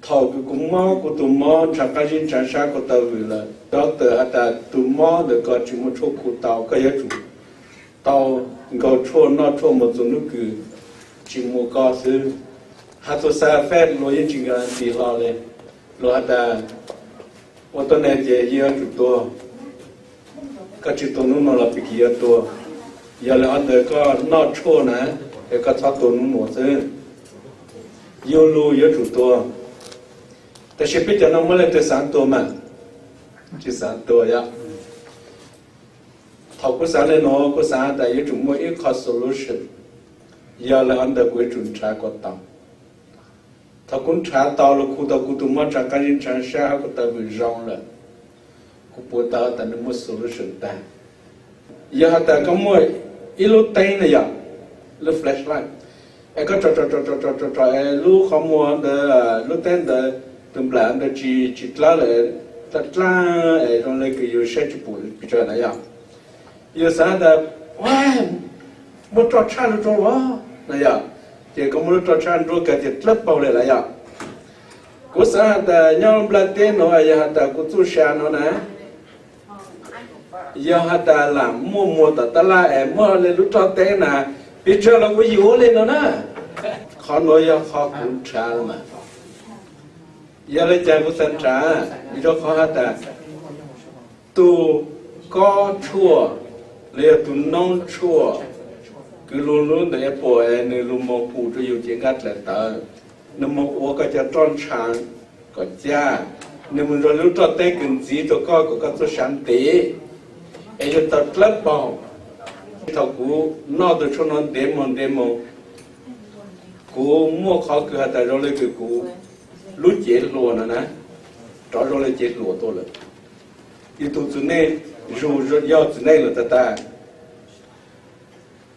Thaum kws kuv mob kuv tus mob ntshav qab zib ntshav sab ko taw vwm lawm, doctor has tas tus mob ntawm koj tsis muaj tshuaj khu tau, koj yuav tsum tau nkaug tshuaj noj tshuaj mus txug hnub kws tsis muaj koj xwb. Has txug side effect luag yeej tsis guarantee hlo li. Luag has tas ua tuab neeg ces yeej yuav tsum tuag, koj tsis tuag hnub nuav los pig kis yuav tuag. Yog le hov ntawd koj noj tshuaj na, es koj txhob tuag hnub nuav xwb, yuav lug yuav tsum tuag. Tab sis peb cov no muaj leej twg xaav tuag mas? Tsis xaav tuag yom. Thaum kuv xaav le nuav kuv xaav tas yuav tsum muaj ib qho solution, yog le hov ntawd kuv yuav tsum nrhav kom tau. Thaum kuv nrhav tau los khu tau kuv tus mob ntshav qab zib ntshav sab hab ko taw vwm zoo lawm, kuv pum tau tas nws muaj solution tag. Yog has tas koj muaj ib lub teeb na yom, lub flashlight, es koj tso tso tso tso tso tso es lub qhov muag ntawd, lub teeb ntawd, tus nplam ntawd tsis tsis dlawb lawm, dlaab dlaab es zoo le kws yus saib tsis pum pes tsawg na yom. Yus xaav tas muab roj tshaj lug rua los na yom, ces koj muab lub roj tshaj nruab kag ces dlawb paug le lawm yom. Kuv xaav has tas nyob nplaj teb nuav yog has tas kuv txuj sa nuav na, yog has tas lam muaj muag tom tab laj es muaj le lub roj teeb na, pes tsawg los kuv yim ua le nuav na. Qhov nuav yog qhov kuv nrhav mas. Yog le caag kuv xaav nrhav? Vim rau qhov has tas tug kob tshuaj los yog tug noob tshuaj kws lug lub ntawm apple es nws lug moog pum rua yus cev nqaj dlaim tawv, nws moog ua koj cov roj ntshav kom caj, nws moog zoo le lub roj teeb kws ntxiv rua koj kom koj txuj sa ntev, es yuav tau dlawb paug. Thaum kuv noj tug tshuaj no ntev moog ntev moog, kuv muaj qhov kws has tas zoo le kws kuv lub cev hluas no na, rov zoo le cev hluas tuaj lawm. Yus tug txiv neej, yus yog txiv neej lawm tag tag.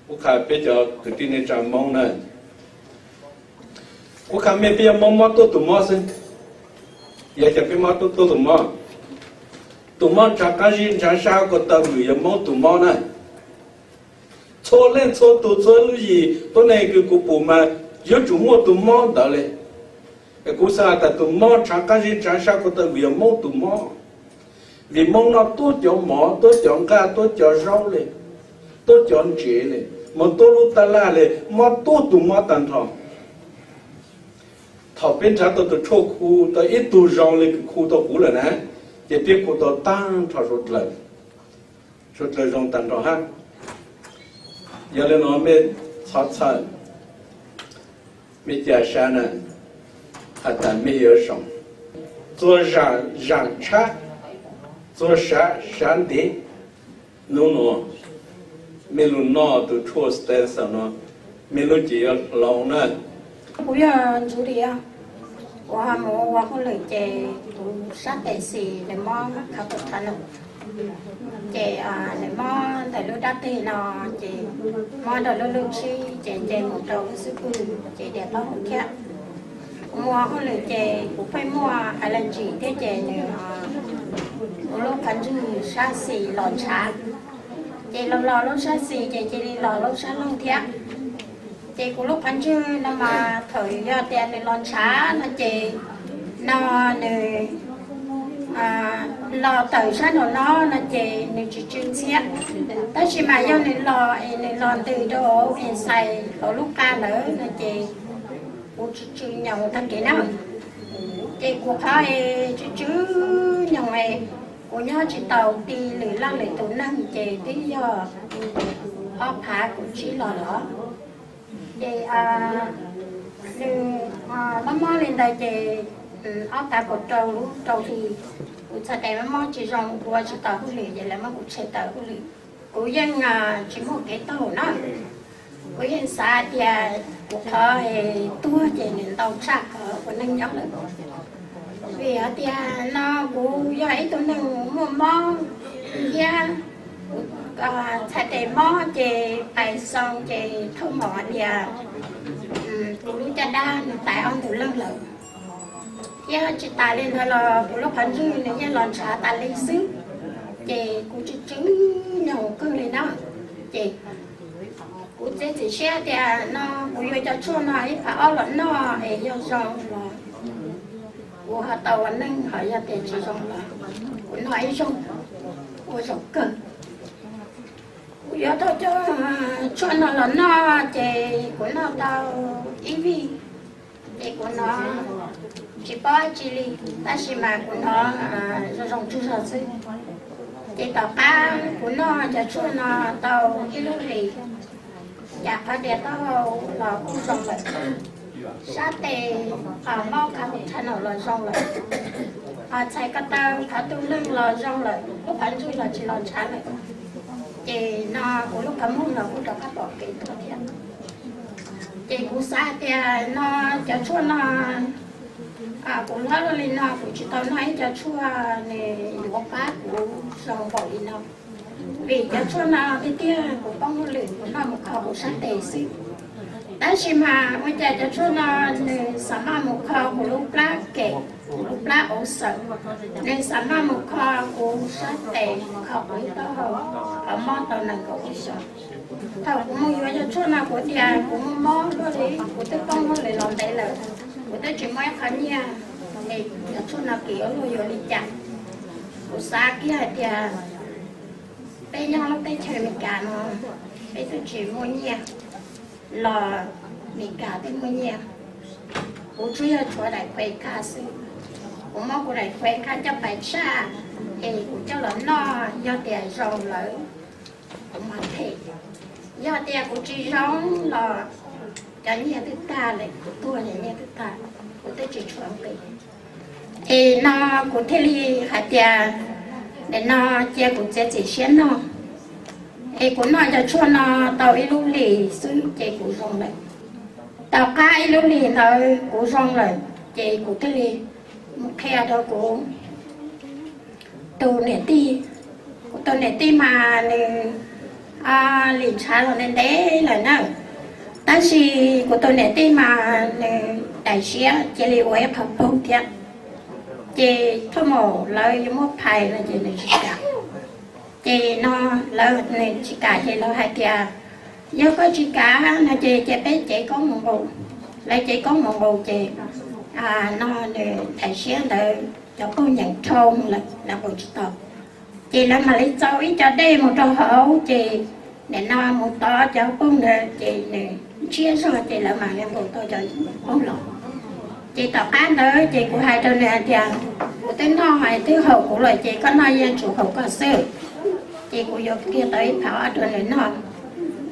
Kuv qha peb cov kwv tij neej tsa Moob na, kuv qha mej peb yuav mob mob tuab tug mob xwb. Yog cas peb mob tuab tug mob? Tug mob ntshav qab zib ntshav sab ko taw vwm yog mob tug mob na. Txhua leej txhua tug txhua lub yim tuab neeg kws kuv pum mas yuav tsum muaj tug mob ntawd le. Es kuv xaav has tas tug mob ntshav qab zib ntshav sab ko taw vwm yog mob tug mob. Vim Moob noj tuab cov mov, tuab cov nqaj, tuab cov zaub le, tuab cov ntsev le, moog tuab lub tab laj le, mob tuab tug mob tag nrho. Thaum peb nrhav tau tug tshuaj khu tau ib tug zoo le kws khu tau kuv lawm na, ces peb khu tau tag nrho suav dlawg, suav dlawg zoo tag nrho hab. Yog le nuav mej txhob txhawj, mej ca sab na, has tas mej yuav zoo, txuag zaam tshab, txuag sav sav ntev. Nub nuav mej lug noj tug tshuaj stem cell no, mej lub cev yuav hloov na. Kuv yog Ntsuv Lis, kuv ho mus ua hauj lwm ces kuv sab tes xis lawv mob khav puas khav no, ces lawv mob ntawm lub dab teg no, ces mob rau lub lub tshib ces nce mus rau lub xub pwg ces diav taub hau thiab. Kuv mus ua hauj lwm ces kuv pheej muaj allergy thiab ces nws, kuv lub qhov ntswg sab xis los ntshav, ces los los lub sab xis ces cia li los lub sab laug thiab. Ces kuv lub qhov ntswg no mas thaum yog tias nws los ntshav no ces no nws los tawm sab nraum no no ces nws tsis tsw ntxhiab, tab sis mas yog nws los es nws los ntws rau hauv inside hauv lub qa ntawd no ces kuv tsw tsw nyoos tag kev na. Ces kuv qhov es tsw tsw nyoos es kuv nyob tsis tau ti lwm leej lwm tus neeg ces twb yog ob phav kuv ntsib los los. Ces nws mob mob li ntawd ces ob phav kuv rau lub rau hli, kuv txhais tes mob mob tsis zoo, kuv ua tsis tau hauj lwm ces lawv muab kuv tshem tawm hauj lwm. Kuv yeej tsis muaj kev taug na, kuv yeej xav tias kuv qhov tuag ces nws ntau tshaj qhov ua neej nyob lawm. Vim hais tias no kuv yog ib tug neeg muaj mob thiab, kuv txhais tes mob ces pais xoo ces thauj mom hais tias kuv lub caj dab nws tais ob ntug leeg lawm. Thiab tsis tas li ntawd los kuv lub qhov ntswg nws yeej los ntshav tas li xwb, ces kuv tsw tsw nyoos kawg li na. Ces kuv txiav txim siab tias no kuv yuav cov tshuaj no ib phav ob los noj es yog zoo los Kuv ho tau ua neej ho yog tias tsis zoo los kuv noj ib zaug, ua zaum kawg. Kuv yuav tau cov tshuaj no los noj ces kuv noj tau ib vij, ces kuv hnov tsis paub dab tsi li, tab sis mas kuv hnov zoo zoo tsuj zog xwb. Ces tom qab kuv noj cov tshuaj no tau ib lub hlis, cas qhov tias taub hau los kuj zoo lawm, sab tes mob qhov mus tha no los zoo lawm, txhais ko taw qhov tu neeg los zoo lawm, lub qhov ntswg los tsis los ntshav lawm. Ces no kuv lub qhov muag los kuj rov qab pom kev tuaj thiab. Ces kuv xav tias no cov tshuaj no, kuv hlob luaj li no kuv tsis tau noj ib co tshuaj nws yuav pab kuv zoo npaum li no. Vim cov tshuaj no tiag tiag kuv poob hauj lwm kuv noj mus kho kuv sab tes xwb. Tab sis mas ua cas cov tshuaj no nws xav maj mus kho kuv lub plab kem, kuv lub plab ov xawm, nws xav maj mus kho kuv sab tes, kho kuv taub hau, qhov mob tau nees nkaum lub xyoo. Thaum kuv mus yuav cov tshuaj no kuv tias kuv muaj mob luaj li, kuv twb poob hauj lwm los ntev lawm, kuv twb tsis muaj ib qho nyiaj, es cov tshuaj no kuv yuav luag yuav li cas? Kuv xav kiag hais tias peb nyob lub teb chaws Amelikas no, peb twb tsis muaj nyiaj, los Amelikas twb muaj nyiaj. Kuv tsuas yog tshuav daim credit card xwb, kuv muab kuv daim credit card coj pais tshaj, es kuv coj los noj, yog tias zoo lawm kuv mam them, yog tias kuv tsis zoo los cov nyiaj twb tag lawm, kuv tuag ces nyiaj twb tag, kuv twb tsis tshuav nqi. Es no kuv thiaj li hais tias nim no cia kuv txiav txim siab noj, es kuv noj cov tshuaj no tau ib lub hlis xwb ces kuv zoo lawm. Tom qab ib lub hlis ntawd kuv zoo lawm, ces kuv thiaj li mus qhia rau kuv tus niam tij. Kuv tus niam tij mas nws lim ntshav los ntev ntev lawm na, tab sis kuv tus niam tij mas nws daim siab cia li ua ib qho poog thiab, ces thaj maum lawv yuav muab phais no ces nws tsis kam. Ces no lawv, nws tsis kam ces lawv hais tias yog koj tsis kam no ces cia peb cev koob mus nqus. Lawv cev koob mus nqus ces no nws daim siab ntawd cov poog nyeem dhau lawm, lawv nqus tsis tau. Ces lawv mam li txau ib co dej mus rau hauv ces nim no mus tov cov poog ntawd ces nws ntsiab zog ces lawv mam li nqus tau cov poog los. Ces tom qab ntawd ces kuv hais rau nws hais tias kuv twb noj, twb haum kuv lawm ces koj noj yeej tsum haum koj xwb. Ces kuv yuav kiag tau ib phav ob rau nws noj.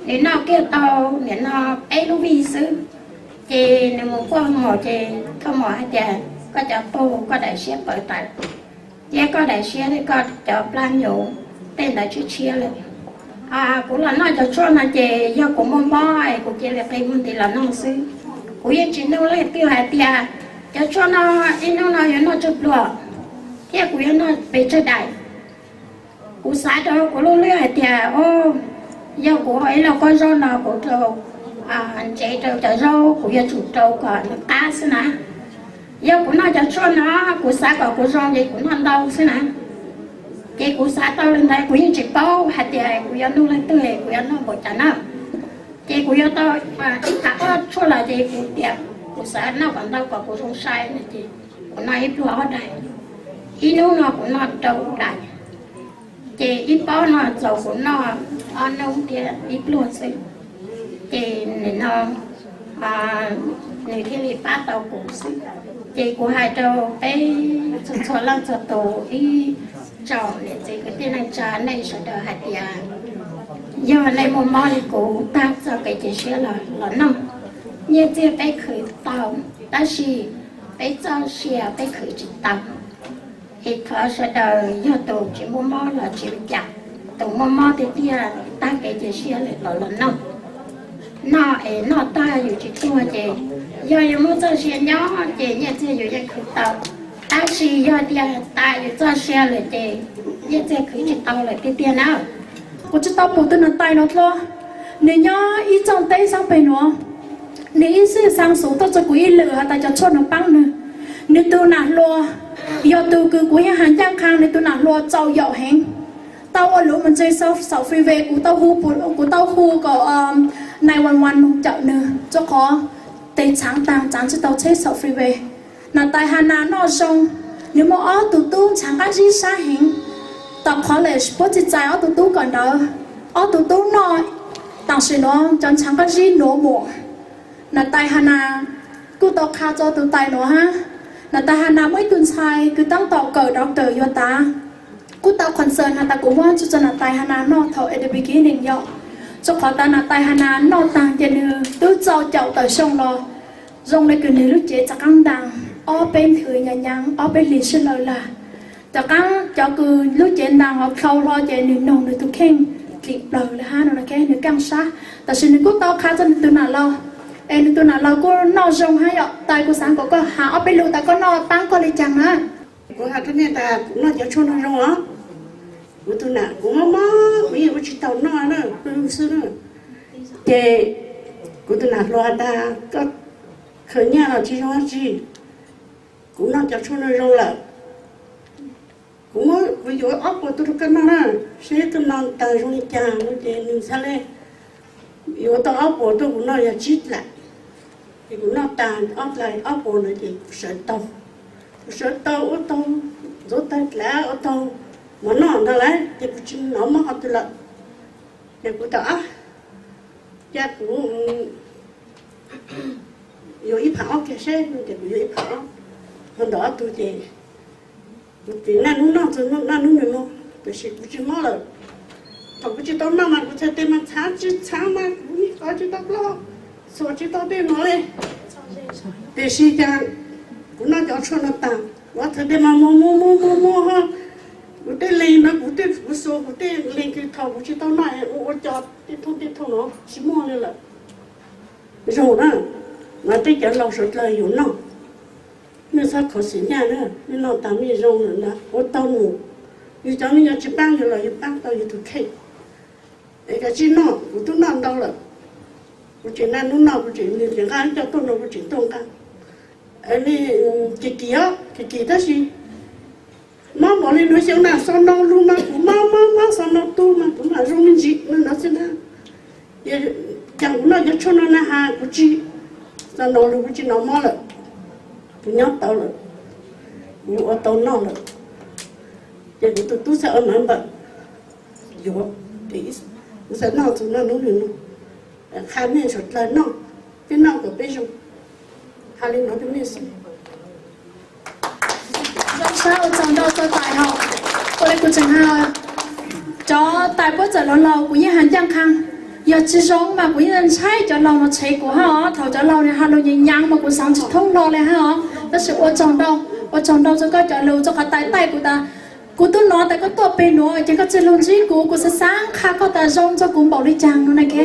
Nws noj kiag tau nim no peb lub vij xwb, ces nws mus kuaj maum ces thaj maum hais tias koj cov poog, koj daim siab pawv tawm, thiab koj daim siab thiab koj cov plab hnyuv tej ntawd tshiab tshiab lawm. Kuv los noj cov tshuaj no ces yog kuv muaj mob es kuv cia li qi muag nti los noj xwb. Kuv yeej tsis nug leej twg hais tias cov tshuaj no ib hnub no yuav noj tsawg pluas thiab kuv yuav noj pes tsawg daim. Kuv xav rau kuv lub hlwb hais tias, o, yog kuv ua ib lauj kaub zaub no kuv rau ntsev rau cov zaub, kuv yuav tsum rau kom nws qab xwb na. Yog kuv noj cov tshuaj no kuv xav kom kuv zoo ces kuv noj ntau xwb na. Ces kuv xav tau li ntawd, kuv yeej tsis paub hais tias kuv yuav nug leej twg, kuv yuav noj npaum cas na. Ces kuv yuav tau ib phav ob tshuaj los ces kuv tias kuv xav noj kom ntau kom kuv zoo sai no ces kuv noj ib pluag ob daim. Ib hnub no kuv noj rau daim, ces ib pob no txaus kuv noj ob hnub thiab ib pluag xwb. Ces nim no nws thiaj li pab tau kuv xwb. Ces kuv hais rau peb txhua txhua leej txhua tus, ib tsoom niam txiv kwv tij neej tsa nej sawv daws hais tias, yog nej muaj mob li kuv tag txoj kev cia siab los los noj. Nyiaj txiag peb khwv tau, tab sis peb txoj sia peb khwv tsis tau. Es thov sawv daws yog tus tsis muaj mob los tsis ua cas, tus muaj mob tiag tiag tag kev cia siab lawm los los noj. Noj es noj tag yus tsis tuag ces yog yus muaj txoj sia nyob ces nyiaj txiag yus yeej khwv tau. Tab sis yog tias tas yus txoj sia lawm ces nyiaj txiag khwv tsis tau lawm tiag tiag na. Kuv tsis tau pum tus niam tais no dlua, nws nyob ib tsoom teb xeeb pem nuav, nws ib xij xaa xus tuaj rau kuv ib lwm has tas cov tshuaj no paab nws. Nws tus nam hluas yog tus kws kuv yog has ncaaj qha, nws tus nam hluas txaus yaum heev, tau ua luv mus ntse saum freeway, kuv tau hu, kuv tau hu kom nine one one moog cawm nws rua qhov tes tshaav taag tshaav tsis tau tsheb saum freeway. Nas Tais Has Nas noj zoo, nws muaj ob tug tub ntshav nqaij zib sab heev. Tom qhov lawm puab tsis txais ob tug tub kawm ntawv, ob tug tub noj. Tam sim nuav cov ntshav nqaij zib nuav mus. Nas Tais Has Nas kuj tau qha txog tus tais nuav hab. Nas Tais Has Nas muaj ib tug ntxhais kws taab tom kawm doctor yuav tav, kuj tau concern has tas kuv muab tso tso Nas Tais Has Nas noj thaum at the beginning yom. Rua qhov tas Nas Tais Has Nas noj taag ces nws tub txaus caum tawm xyoo los zoo le kws nws lub cev rov qaab ntaag ob peb nthwv nyaav nyaav ob peb hlis sib law lag. Rov qaab cov kws lub cev ntaag hov dlhau hlo ces nws noog nws tus kheej dlim plawg le hab no, nws kaaj sab. Tam sis nws kuj tau qha txog nws tus nam laug, es nws tus nam laug kuj noj zoo hab yom. Tais, kuv xaav kom koj has ob peb lug tas koj noj paab koj le caag na. Kuv has rua mej tas kuv noj cov tshuaj no zoo os. Kuv tus nam, kuv mob mob kuv yeej ua tsis tau noj na, pw xwb na. Ces kuv tus nam hluas has tas koj khaws nyaj los tsis zoo dab tsi, kuv noj cov tshuaj no zoo lawm. Kuv muab, kuv yuav ob puas tuaj rau koj noj na, seb koj noj taag zoo li cas no. Ces nws txhad le yuav tau ob puas tuaj kuv noj yog tsib dlaim. Ces kuv noj taag ob dlaim ob puas ntawd ces kuv sawv taug, kuv sawv taug ua taug ntxuav taag dlav ua taug mov noj ntag lawm ces kuv tsis hnov mob qhov twg lawm. Ces kuv tau, ab, cas kuv yuav ib phav ob kiag seb no. Ces kuv yuav ib phav ob, hov ntawm ob tug ces kuv txiv naj nub noj txug naj nub nwg no, tiam sis kuv tsis mob lawm. Thaum kuv tsis tau noj mas kuv txhais tes mas txhaav tsis txhaav mas kuv yeej kov tsis tau plaub, xuas tsis tau tej no le. Tiam sis cas kuv noj cov tshuaj no taag, kuv txhais tes mas muag muag muag muag muag ho, kuv tej leeg no kuv tej, kuv xuas kuv tej leeg kws thaum kuv tsis tau noj es ua ua co tej thooj tej thooj no tsis muaj li lawm. Zoo na, mas peb cov laus suav dlawg yuav noj, mej txhob khuv xim nyaj na, mej noj taag mej zoo lawm na ua taug mus. Yug cov me nyuam tsis paab yug los yug paab tau yug tug kheej. Es kav tsij noj, kuv tub noj ntau lawm. Kuv tseem naj nub noj, kuv tseem, nwg tseem nqaa ib co tuaj no kuv tseem tuaj nqaa. Li, kim kim os, kim kim tab sis mob npaum li nuav xyoo na, xaus no lug mas kuv mob mob mob, xaus no tu mas kuv mam zoo me ntsis no xwb na. Ces cas kuv noj cov tshuaj no na has kuv tsis, xaus no lug kuv tsis hnov mob lawm, kuv nyob tau lawm, kuv ua tau noj lawm. Ces kuv tus tub txhad ua maiv npawm yuav, kuv txhad noj txug naj nub nwg no, qha mej suav dlawg noj, peb noj kom peb zoo. Has li no rua mej xwb. Zoo sab, ua tsaug ntau rua tais hab. Ua le kuv tseem has, cov tais puab txawm laug laug kuv yeej has ncaaj qha, yog tsis zoo mas kuv yeej ntshai cov laug no tshev kuv hab os. Thaum cov laug nwg has lug nyaav nyaav mas kuv xaav tsis thoob hlo le hab os. Tab sis ua tsaug ntau, ua tsaug ntau rua koj cov lug, rua qhov tais taij kuv tas kuv tub nov tas koj tuaj peg nuav ces koj txhad lug ntsib kuv, kuv xaav xaav qha koj tas zoo rua kuv npaum li caag no na ke.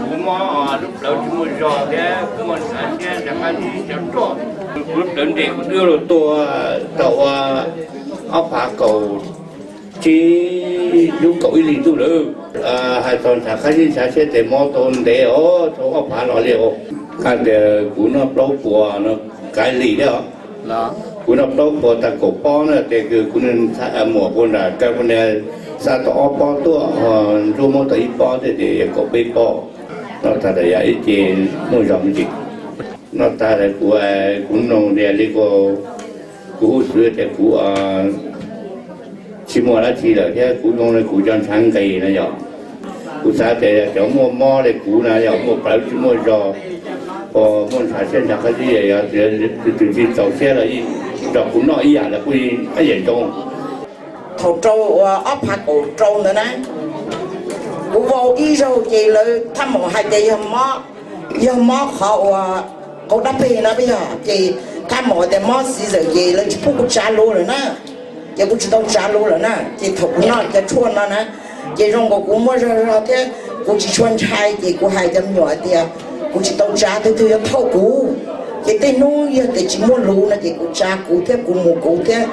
Kuv mob lub plawv tsis muaj zog thiab kuv muaj ntshav siab ntshav qab zib ntshav roj. Kuv lub plawv nres kuv twb lug tua tau ua ob phav kaum tsib lub kaum ib hlis ntuj lawm. Hais txog ntshav qab zib ntshav siab tes mob tau ntev os, tau ob phav los li os. Hais tias kuv noj plaub puas no kav lim thiab os. Kuv noj plaub puas tag kaum pob na, tes kws kuv muam puag nram California xa tau ob pob tuaj, Ntsuab muab tau ib pob thiab, ces yog kaum peb pob. Noj tag tas yog ib ce muaj zog me ntsis. Noj tag tas kuv, kuv noog tias li ko, kuv huj xwv tias kuv tsis muaj dab tsi lawm thiab kuv zoo li kuv cov ntshav nqis na yog. Kuv xav tias yog cov muaj mob li kuv na yog muaj plawv tsis muaj zog, muaj ntshav siab ntshav qab zib, yog tug twg tsis txaus siab los tso kuv noj ib yam los kuj ib yam zoo. Thaum rau uas ob phav kaum rau ntawd na, kuv vau ib zaug ces lawv thaj maum hais tias yog mob, yog mob qhov uas qau dab peg no peb yog, ces thaj maum tias mob xiv zawm ces lawv tsis pub kuv tsav luv lawm na. Ces kuv tsis tau tsav luv lawm na. Ces thaum kuv noj cov tshuaj no na, ces zoo nkaus kuv muaj zog zog thiab kuv tsis tshua ntshai, ces kuv hais cov me nyuam hais tias kuv tsis tau tsav, twg twg yuav thauj kuv. Ces tej hnub yog tias tsis muaj luv no ces kuv tsav kuv thiab kuv mus kuv thiab.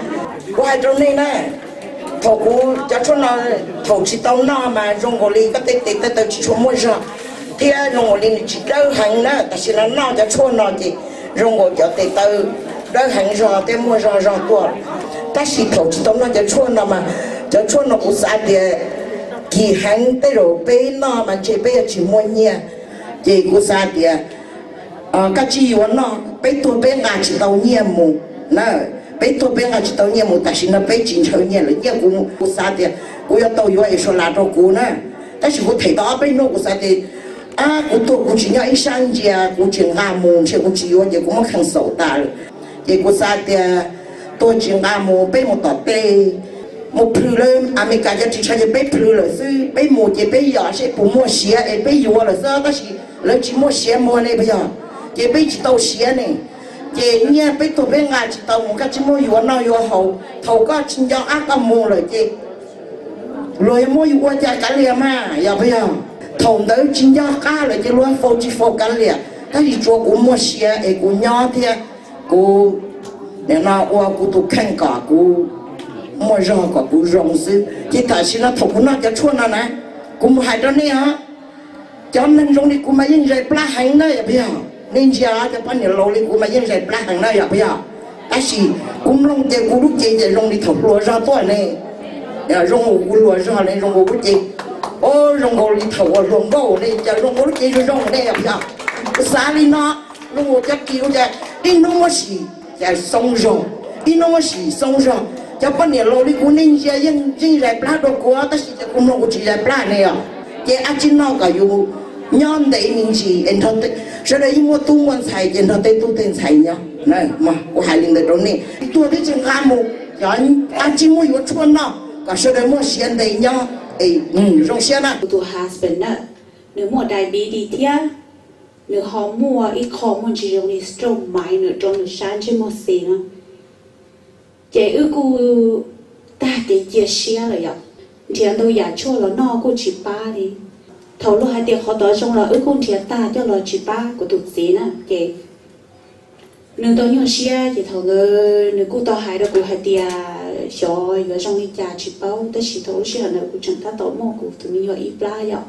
Kuv hais rau nej na, thaum kuv cov tshuaj no, thaum tsis tau noj mas zoo nkaus li koj tej tes tej taw tsis tshua muaj zog, thiab zoo nkaus li nws tsis dawb heev na. Tam sim no noj cov tshuaj no ces zoo nkaus cov tes taw dawb heev zog thiab muaj zog zog tuaj. Tab sis thaum tsis tau noj cov tshuaj no mas, cov tshuaj no kuv xav tias kim heev, tej zaum peb noj mas ntshe peb yuav tsis muaj nyiaj. Ces kuv xav tias koj tsis yuav noj, Peb tuag peb nqa tsis tau nyiaj mus na, peb tuag peb nqa tsis tau nyiaj mus, tam sim no peb tsis ntshaw nyiaj lawm, nyiaj kuv, kuv xav tias kuv yuav tau yuav Israel rau kuv na, tab sis kuv them tau ob peb hnub kuv xav tias, ab, kuv tuag kuv tsis nyob ib sab ntsia, kuv tsis nqa mus ntshe kuv tsis yuav ces kuv muab kheej xaum tas lawm. Ces kuv xav tias tuag tsis nqa mus, peb mus tom tej, mus plhws lawm, Amelikas cov ris tsho ces peb plhws lawm xwb, peb mus ces peb yog seb puas muaj siav es peb yuav lawm xwb, tab sis lawv tsis muaj siav muag ne puas yog, ces peb tsis tau siav ne. Ces nyiaj peb tuag peb nqa tsis tau mus, koj tsis muab yuav noj yuav haus, thaum koj tsis nco qab koj mus lawm ces luag yuav muab yus ua cas kav liam mas yog puas yog? Thaum ntawd tsis nco qab lawm ces luag faus tsis faus kav liam, tab sis tsuav kuv muaj siav es kuv nyob thiab kuv nim no ua kuv tus kheej kom kuv muaj zog kom kuv zoo xwb. Ces tam sim no thaum kuv noj cov tshuaj no na, kuv mus hais rau nej os, cov neeg zoo li kuv mas yeej zais plab heev na yog puas yog? Nej ntsia cov poj niam laus li kuv mas yeej zais plab heev na yog puas yog? Tab sis kuv mloog ces kuv lub cev ces zoo li thaum hluas zog tuaj ne, zoo nkaus kuv hluas zog ne, zoo nkaus lub cev, o, zoo nkaus li thaum uas hluas nkauj ne, cas zoo nkaus lub cev zoo zoo ne yog puas yog? Kuv xav li no, zoo nkaus cov kis ua cas ib hnub muab sim cas xoob zog, ib hnub muab sim xoob zog. Cov poj niam laus li kuv nej ntsia yeej zais plab dua kuv, tab sis ces kuv mloog kuv tsis zais plab ne os. Ces ab tsi noj kom yus nyob ntev me ntsis es sawv daws yeej muaj tub muaj ntxhais ces nrog tej tub tej ntxhais nyob. Kuv hais li ntawd rau nej, tuag twb tsis nqa mus, cov ab tsi muab yuav tshuaj noj kom sawv daws muaj siav ntev nyob es zoo siab na. Kuv tus husband na, nws muaj diabetes thiab, nws ho muaj ib qho muaj ntsis zoo li stroke minor rau nws sab ntsej muag xis no. Ces wb kuj tag kev cia siab lawm yom, nrhiav ntau yam tshuaj los noj kuj tsis pab li. Thaum luag hais tias qhov tod zoo los wb kuj nrhiav tag coj los tsis pab kuv tus txiv na. Ces nws tau nyuaj siab ces thaum ntawd nws kuj tau hais rau kuv hais tias xyov yuav zoo li cas tsis paub, tab sis thaum lub sij hawm ntawd kuv tseem tab tom muaj kuv tus me nyuam ib plab yom.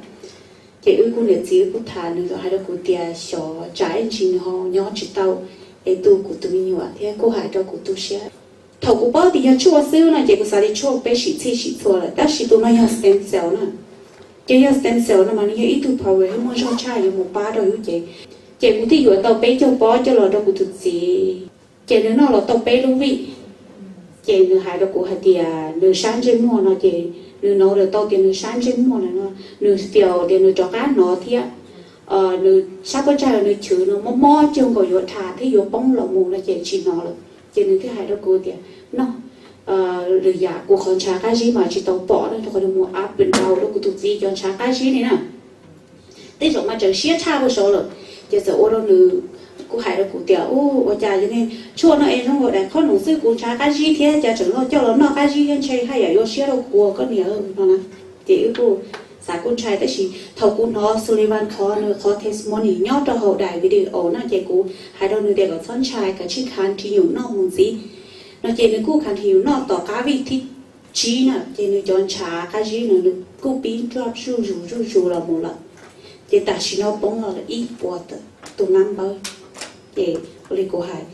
Ces wb kuj niam txiv wb kuj tham, nws tau hais rau kuv tias xyov tsam ib ntsis nws ho nyob tsis tau es tu kuv tus me nyuam thiab kuj hais rau kuv tu siab. Thaum kuv paub tias yog tshuaj xwb no ces kuv xav tias tshuaj peb sim txhij sim txhua lawm, tab sis tus no yog stem cell na. Ces yog stem cell no mas nws yog ib tug power thiab muaj zog tshaj yuav mus pab rau yus ces, ces kuv thiaj yuav tau peb caug pob coj los rau kuv tus txiv. Ces nws noj los tau peb lub vij, ces nws hais rau kuv hais tias nws sab ntsej muag no ces nws notice tau tias nws sab ntsej muag no, nws feel tias nws rov qab hnov thiab. Nws sab pob tsaig nws chwv no mob mob cuag nkaus yuav dhas thiab yuav poob los mus no ces tsis hnov lawm. Ces nws thiaj hais rau kuv tias, no, lwm yam kuv qhov ntshav qab zib mas tsis tau pom na, rau qhov nws mus up and down rau kuv tus txiv cov ntshav qab zib li na. Tej zaum mas tseem siab tshaj hauv saud lawm. Ces txawm ua rau nws kuj hais rau kuv tias, u, ua cas yog ne, tshuaj no es zoo nkaus daim qhob noom xwb kuv ntshav qab zib thiab, cas tseem los coj los noj qab zib thiab, ntshe haj yam yuav siab rau kuv koj niam no na. Ces wb kuj xav kuj ntshai, tab sis thaum kuv hnov Sullivan qhov nws qhov testimony nyob rau hauv daim video no ces kuv hais rau nws tias kom txhob ntshai, kav tsij continue noj mus ntxiv no ces nws kuj continue noj tom qab vij thib tsib na, ces nws cov ntshav qab zib no nws kuj pib drop zuj zus zuj zus los mus lawm. Ces tam sim no poob los lawm ib puas tawm tus nab npawb. Ces ua li kuv hais,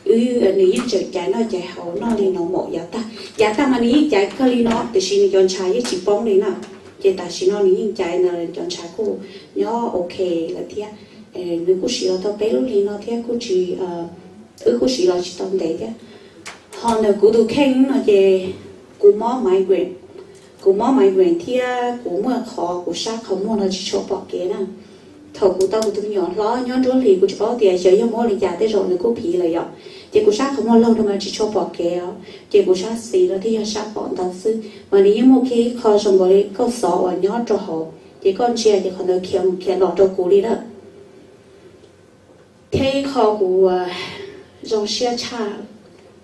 nws yeej tseem caiv noj caiv haus noj li no maum yav tag, yav tag mas nws yeej caiv kawg li no tiam sis nws cov ntshav yeej tsis poob li na. Ces tam sim no nws yeej caiv ntawd, cov ntshav kuj nyob ok lawm thiab. Nws kuj siv los tau peb lub hli no thiab kuj tsis, wb kuj siv los tsis tau ntev thiab. Ho ntawm kuv tus kheej no ces kuv mob migraine, kuv mob migraine thiab kuv muaj qhov kuv sab qhov muag no tsis tshua pom kev na. Thaum kuv tau kuv tus me nyuam hlob nyob nruab hlis kuv tsis paub tias xyov yog mob li cas, tej zaum nws kuj phiv lawm yom. Ces kuv sab qhov muag laug no mas tsis tshua pom kev os, ces kuv sab xis no thiaj yog sab pom ntau xwb, mas nws yeej muaj kiag ib qho zoo nkaus li koj xov uas nyob rau hauv, ces koj ntsia ces qhov ntawd khiav mus khiav los rau kuv li na. Thiab ib qho kuv zoo siab tshaj,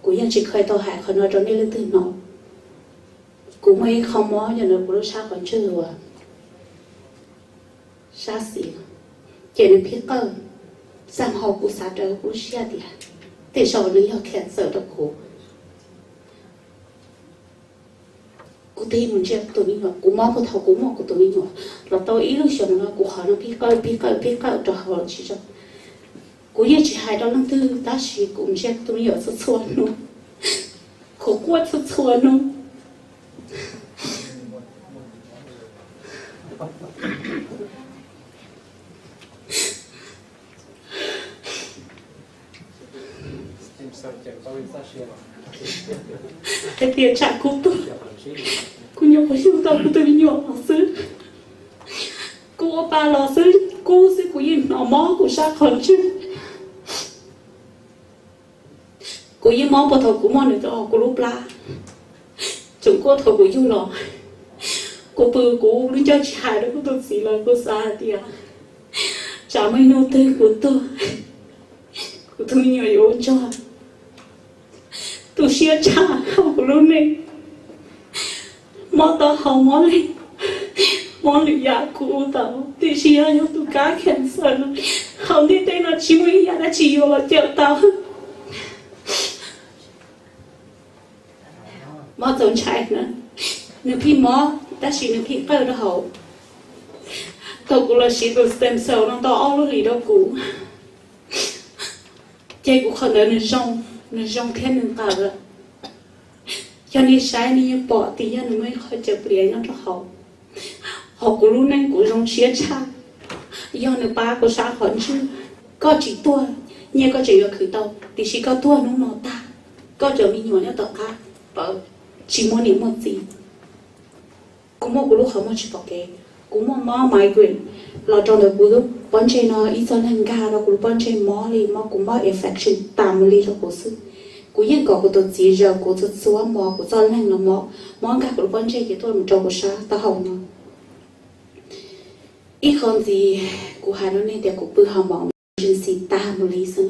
kuv yeej tsis kheev tau hais qhov no rau nej leej twg hnov. Kuv muaj ib qho mob nyob ntawm kuv lub sab qhov ntswg uas sab xis, ces nws pib qawj. Xam hau kuv xav rau kuv lub siab tias tej zaum nws yog cancer rau kuv. Kuv tig mus ntsia kuv tus me nyuam, kuv mob puag thaum kuv muaj kuv tus me nyuam los tau ib lub xyoos no kuv qhov no pib qawj pib qawj pib qawj rau hauv tsis zoo. Kuv yeej tsis hais rau leej twg tab sis kuv ntsia kuv tus me nyuam txhua txhua hnub, kuv quaj txhua txhua hnub. Hais tias tsam kuv tuag, kuv nyuam qhuav yug tau kuv tus me nyuam los xwb, kuv ua pa los xwb, kub xwb kuv yeej hnov mob kuv sab qhov ntswg. Kuv yeej mob puag thaum kuv muaj nws rau hauv kuv lub plab, tseem kuj thaum kuv yug los. Kuv pw kuv lub ncauj tsis hais rau kuv tus txiv lawm, kuv xav hais tias tsam muaj ib hnub twg kuv tuag, kuv tus me nyuam yuav ua ntsuag. Tu siab tshaj hauv kuv lub neej. Mob taub hau, mob lwm yam kuv ua tau, tiam sis yog yog tus kab cancer no, hauv ntiaj teb no tsis muaj ib yam dab tsi yuav los cawm tau. Mob txaus ntshai na. Nws pheej mob tab sis nws pheej qawj rau hauv. Thaum kuv los siv tus stem cell no tau ob lub hlis rau kuv, ces kuv qhov ntawd nws zoo, nws zoo thiab nws qawj lawm. Yog nej saib nej yeej pom tias yog nws muaj ib qho cawv pliav nyob rau hauv. Hos kuv lub neej kuv zoo siab tshaj, yog nws pab kuv sab qhov ntswg. Koj tsis tuag, nyiaj koj tseem yuav khwv tau, tiam sis koj tuag hnub no tag, koj cov me nyuam nyob tom qab pawv, tsis muaj niam muaj txiv. Kuv muaj kuv lub qhov muag tsis pom kev, kuv muaj mob migraine los rau ntawm kuv lub pob ntseg no, ib txoj leeg nkag rau kuv lub pob ntseg mob li, mob kuv mob infection tas mus li rau kuv xwb. Kuv yeej kom kuv tus txiv zaws kuv txhua txhua hmo, kuv txoj leeg no mob, mob nkag kuv lub pob ntseg ces tuaj mus rau kuv sab taub hau no. Ib qho ntxiv, kuv hais rau nej tias kuv pw hauv mom emergency tag mus li xwb.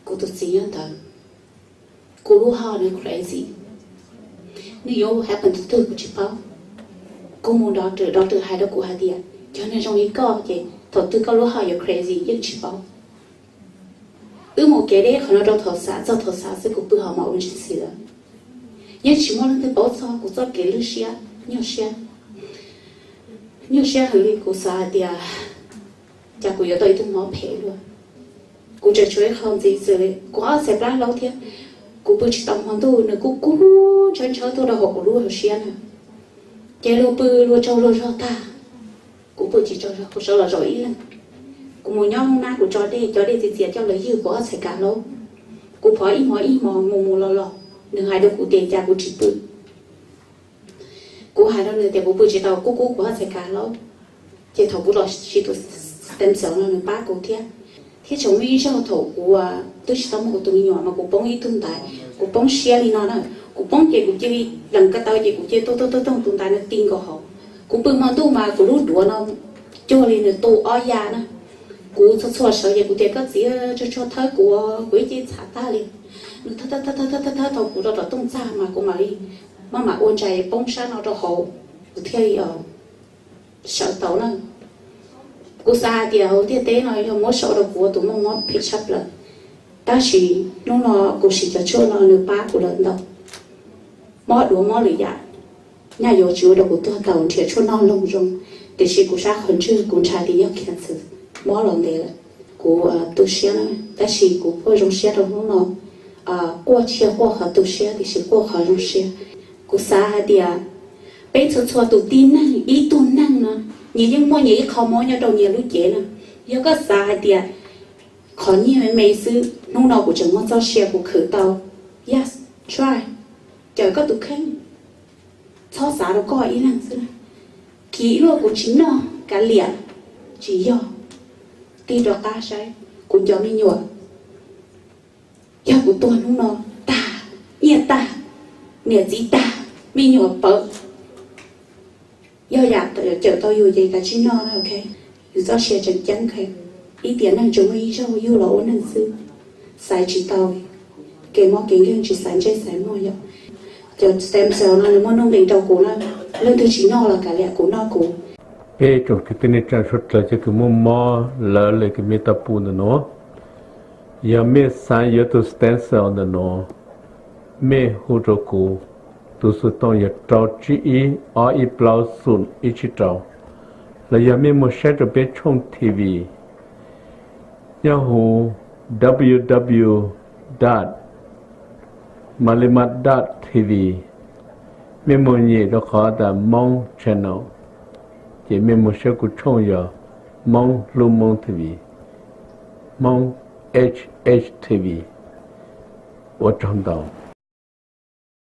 Kuv tus txiv nyob ntawd, kuv lub heart nws crazy, nws yuav happen tus twg kuv tsis paub. Kuv mus doctor, doctor hais rau kuv hais tias cov neeg zoo li koj ces thaum twg koj lub heart yuav crazy yeej tsis paub. Wb mus kev deb qhov no rau thaum xav, txog thaum xav xwb kuv pw hauv mom emergency lawm. Yeej tsis muaj leej twg paub txog kuv txoj kev lwj siab, nyuaj siab, nyuaj siab heev li. Kuv xav hais tias cas kuv yuav tau ib tug mob phem luaj. Kuv tseem tshuav ib qho ntxiv xwb li, kuv ob txhais plab hlaub thiab, kuv pw tsis tau hmo ntuj nws kuj kub ntsawb ntsawb tuaj rau hauv kuv lub hauv siab na. Ces luag pw luag tsaug luag zog tag, kuv pw tsis tsaug zog, kuv sawv los zaum ib leeg. Kuv mus nyob hoob nab, kuv tso dej, cov dej txias txias coj los ywg kuv ob txhais kav hlaub. Kuv phov ib hmos ib hmos mus mus los los, nws hais rau kuv tias cas kuv tsis pw. Kuv hais rau nws tias kuv pw tsis tau, kub kub kuv ob txhais kav hlaub. Ces thaum kuv los siv tus stem cell no nws pab kuv thiab. Thiab tseem muaj ib zaug thaum kuv twb tsis tau muaj kuv tus me nyuam mas kuv poob ib tug ntaiv, kuv poob siab li no na. Kuv poob ces kuv cia li lees ko taw ces kuv cia li tooj tooj tooj tooj tus ntaiv no ti nkaus hauv. Kuv pw hmo ntuj mas kuv lub duav no cuag li nws tu ob ya na. Kuv txhua txhua sawv ces kuv tias koj txiv tsuag tsuag thawb kuv, kuv ib ce txhav tag li. Nws thawb thawb thawb thawb thawb thawb tau kuv rau tom tooj txaj mas kuv mam li maj mam ua ntsa poob sab no rau hauv, kuv thiaj li sawv tau na. Kuv xav hais tias hauv ntiaj teb no yog muab sau rau kuv ua tus muaj mob phem tshaj plaws, tab sis hnub no kuv siv cov tshuaj no nws pab kuv lawm ntau. Mob duav mob lwm yam, nyaj yuav tsis ua rau kuv tuag tau, nrhiav tshuaj noj loog zoo, tiam sis kuv sab qhov ntswg kuv ntshai tias yog cancer, mob los ntev lawm. Kuv tu siab na, tab sis kuv kuj zoo siab rau hnub no. Quaj tsis yog quaj qhov tu siab, tiam sis quaj qhov zoo siab. Kuv xav hais tias peb txhua txhua tus tib neeg, ib tug neeg no, nyias yeej muaj nyias ib qho mob nyob rau nyias lub cev na. Yog koj xav hais tias qhov nyiaj me me xwb, hnub no kuv tseem muaj txoj sia kuv khwv tau, yes, try, cawm koj tus kheej, txhob xav rau koj ib leeg xwb na. Kiv ib luaj kuv tsis noj kav liam, tsis yog. Tig rov qab saib kuv cov me nyuam, yog kuv tuag hnub no, tag, nyiaj tag, niam txiv tag, me nyuam pawv, yog yam cawm tau yus ces kav tsij noj na, ok. Yus txoj sia tseem ceeb, ok. Ib tiam neeg tsuas muaj ib zaug yug los ua neeg xwb, xaiv tsis tau, kev mob kev nkeeg tsis xaiv ntsej xaiv muag yom. Cov stem cell no nws muaj nuj nqis rau kuv na, leej twg tsis noj los kav liam, kuv noj kuv. Peb tsoom kwv tij neej tsa suav dlawg cov kws muaj mob lawv le kws mej tau pum ntawm nuav, yog mej xav yuav tus stem cell ntawm nuav, mej hu rau kuv, tus xov tooj yog rau tsib ib ob ib plaub xoom ib tsib rau, los yog mej moog saib rau peb tshooj T V nyob huv W W W dot Malay Mad dot T V. Mej moog nyem rau qhov tas Moob Channel, ces mej moog saib kuv tshooj yog Moob Hlub Moob T V, Moob H H T V. Ua tsaug ntau.